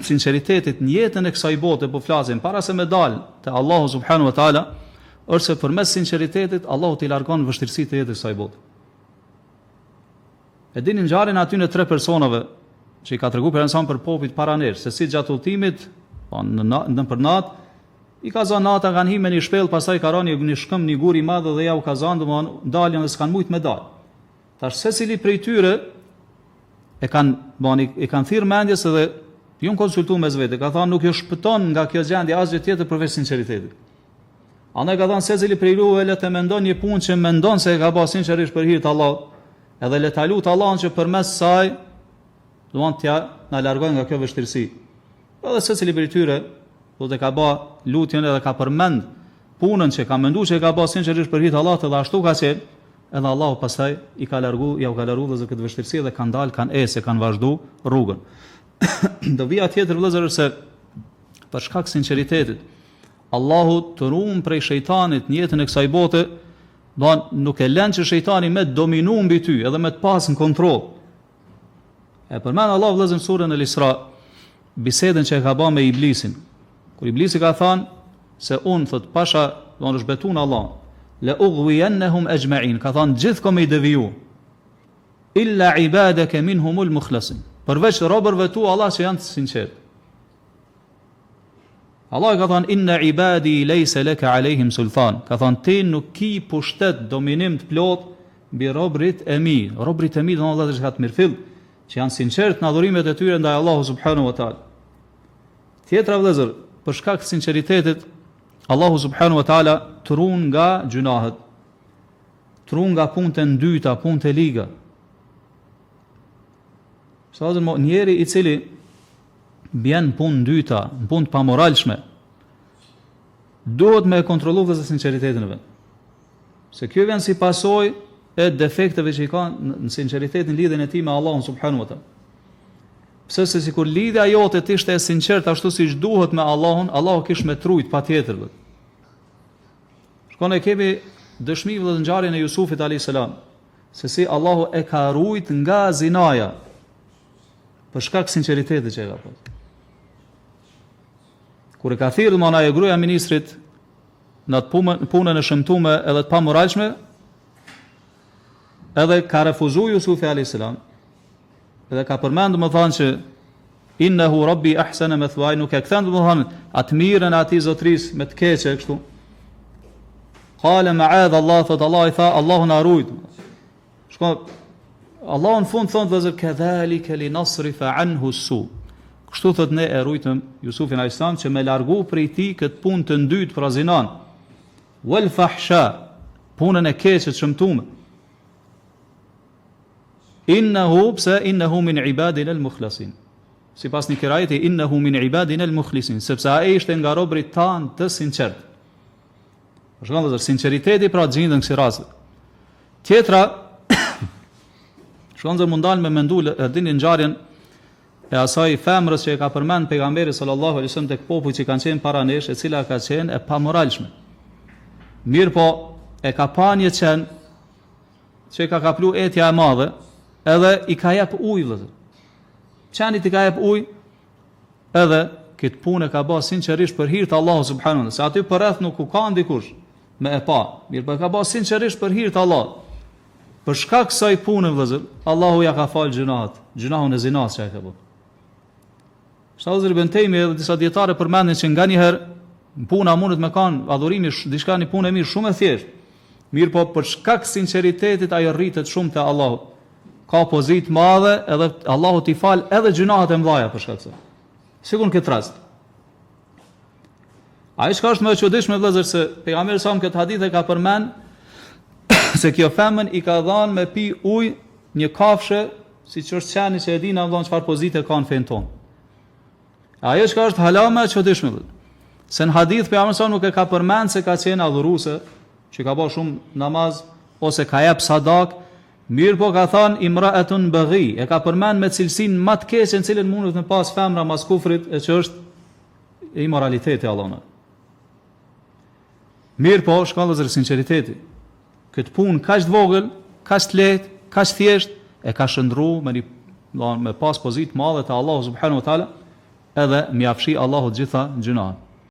sinqeritetit në jetën e kësaj bote po flasim para se me dal te Allahu subhanahu wa taala është se përmes sinqeritetit Allahu t'i largon vështirësitë e jetës së kësaj bote. E dini ngjarjen e atyne tre personave që i ka tregu pejgamberi për popujt para nesh, se si gjatë udhëtimit, po në në për natë, i ka zënë nata kanë hi me një shpellë, pastaj ka rënë një shkëmb, një gur i madh dhe ja u ka zënë domthon daljen dhe s'kan mujt me dal. Tash secili prej tyre e kanë bani i kanë thirr mendjes edhe janë konsultu mes vete, ka thënë nuk ju shpëton nga kjo gjendje asgjë tjetër përveç sinqeritetit. Andaj ka thënë secili prej juve le të mendon një punë që mendon se e ka bërë sinqerisht për hir të Allahut, edhe le ta lut Allahun që përmes saj do t'ja na largojë nga kjo vështirësi. Edhe secili prej tyre do të ka bë lutjen edhe ka përmend punën që ka menduar që e ka bë sinqerisht për hir të Allahut edhe ashtu ka qenë, edhe Allahu pastaj i ka largu, ja u ka largu vëllezër këtë vështirësi dhe kanë dalë, kanë ecë, kanë vazhdu rrugën. Dobia tjetër vëllezër është se për shkak sinqeritetit, Allahu të ruan prej shejtanit në jetën e kësaj bote, don nuk e lën që shejtani me dominu mbi ty, edhe me të pas në kontroll. E përmend Allahu vëllezër në surën El-Isra, bisedën që e ka bë me iblisin. Kur iblisi ka thënë se unë thot pasha, don është betu në Allah, la ughwiyannahum ajma'in, ka thënë gjithë kom me i deviju. Illa ibadaka minhumul mukhlasin. Përveç robërve tu Allah që janë të sinqertë. Allah ka thënë inna ibadi laysa laka alehim sultan. Ka thënë ti nuk ki pushtet dominim të plot mbi robërit e mi. Robërit e mi do të thotë të mirëfill, që janë sinqert në adhurimet e tyre ndaj Allahu subhanahu wa taala. Tjetra vëllezër, për shkak të sinqeritetit, Allahu subhanahu wa taala të ruan nga gjynahet. Të ruan nga punët e ndyta, punët e liga. Sa vëllezër, njeri i cili bjen në punë ndyta, në punë të pamoralshme, duhet me e kontrollu vëllezër sinqeritetin e vet. Se kjo vjen si pasojë e defekteve që i ka në sinqeritetin lidhjen e tij me Allahun subhanahu wa taala. Pse se sikur lidhja jote të ishte e sinqertë ashtu siç duhet me Allahun, Allahu kish me t'rujt patjetër. Shikoni e kemi dëshmi vëllezër ngjarjen e Jusufit alayhis salam, se si Allahu e ka rujt nga zinaja. Për shkak sinqeritetit që e ka pas. Kur e ka thirrë domethënë ajo gruaja e ministrit në atë punën, punën e shëmtume edhe të pamoralshme, edhe ka refuzu Jusufi a.s. Edhe ka përmend domethënë që innehu rabbi ahsene methvaj, nuk e kthen domethënë atë mirën e atij zotris me të keqe kështu. Kale meadh Allah, thot Allah i tha, Allahu na rujt. Shko, Allahu në fund thotë vëllezër kedhalike li nasrifa anhu su. Kështu thot ne e rujtëm Jusufin alayhis salam që me largu prej tij këtë punë të ndytë pra zinan. Wal fahsha, punën e keqe të shëmtume. Innehu, pse innehu min ibadina al mukhlasin. Sipas një kirajeti innehu min ibadina al mukhlisin, sepse ai ishte nga robërit tanë të sinqertë. Shikoni vëllezër, sinqeriteti pra gjindet në kësi raste. Tjetra, shikoni vëllezër m'u ndal me mendu, e dini ngjarjen e asaj femrës që e ka përmend pejgamberi sallallahu alaihi wasallam tek popujt që kanë qenë para nesh, e cila ka qenë e pamoralshme. Mirëpo, e ka pa një qen që e ka kaplu etja e madhe, edhe i ka jep ujë vëllezër. Qenit i ka jep ujë, Edhe këtë punë e ka ba sinqerisht për hir të Allahut subhanahu wa se aty përreth nuk u kanë dikush me e pa. Mirëpo e ka ba sinqerisht për hir të Allahut. Për shkak kësaj pune vëllezër, Allahu ja ka fal gjynahet, gjynahun e zinas që e ka bërë. Sa vëllezër Ibn Tejmi edhe disa dijetarë përmendin që nganjëherë puna mundet me kanë adhurimi diçka një punë e mirë shumë e thjeshtë. Mirëpo për shkak sinqeritetit ajo rritet shumë te Allahu. Ka pozitë madhe edhe Allahu t'i fal edhe gjynahet e mëdha për shkak se. Sikur në këtë rast. Ajo çka është më e çuditshme vëllezër se pejgamberi sa në këtë hadith e ka përmend se kjo femën i ka dhënë me pi ujë një kafshe siç është qeni që e dina vëllezër çfarë pozite ka në fenë tonë. Ajo çka është hala më e çuditshme vëllezër. Se në hadith pejgamberi sa nuk e ka përmend se ka qenë adhuruese, që ka bërë shumë namaz ose ka jep sadak, Mirëpo ka thanë imra'atun baghi, e ka përmend me cilësinë ma të keqe në cilën mundet me pas femra mas kufrit e që është imoraliteti Allahu na. Mirëpo, shikoni vëllezër sinqeriteti. Këtë punë kaq të vogël, kaq të lehtë, kaq thjesht e ka shndërru me një do me pas pozitë madhe te Allahu subhanahu wa taala. Edhe me ia fshi Allahu gjitha gjynahet.